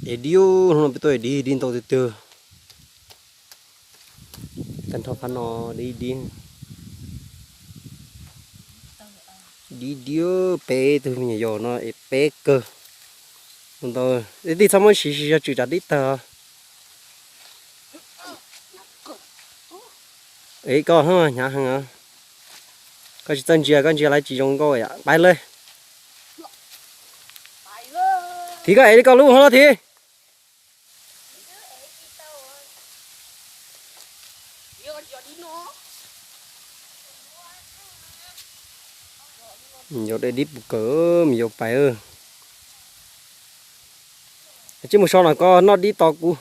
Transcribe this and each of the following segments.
Es dib, hnub no peb tuaj es dib, dib ntau tiag tiag. Tag nrho phab no dib dib. Dib dib, peb tug me nyuam yaus no es peb kawg. Ntau, tij txhob muab siv siv zog tswm tsam dib tawg. Es koj hnyav heev. Koj tsis txawj ntsia, koj ntsia lawv tsis zoo nkauj yom. Pais lawm. Thiv, koj ev li koj lub hov los Thiv. Yog dej dib puv kawg, me nyuam pais. Tsis mus so no, koj noj dib tos kuv.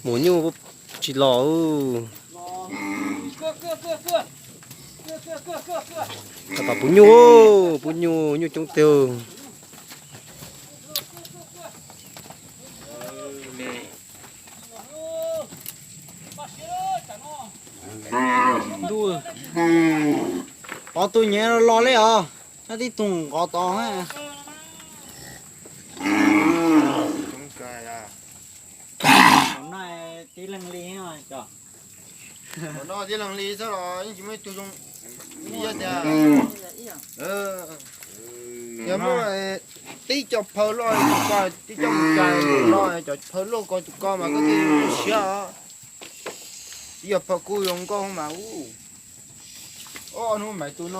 Mus nyuj tsis los. Puv nyuj, puv nyuj, nyuj coob tiag. Ntuj, pov tus nyiav los li os, nyob tib tug nqov tod. Tib leeg li, tib leeg li xwb los yeej tsis muaj ib tug zoo li tiag. Yog muaj tib co phaw loj tus ko, tib co mus cais loj, cov phaw loj ko tus ko mas koj thiaj siab os. Ib yog phaw kub zoo nkauj mas ub. Ob hnub mas tus no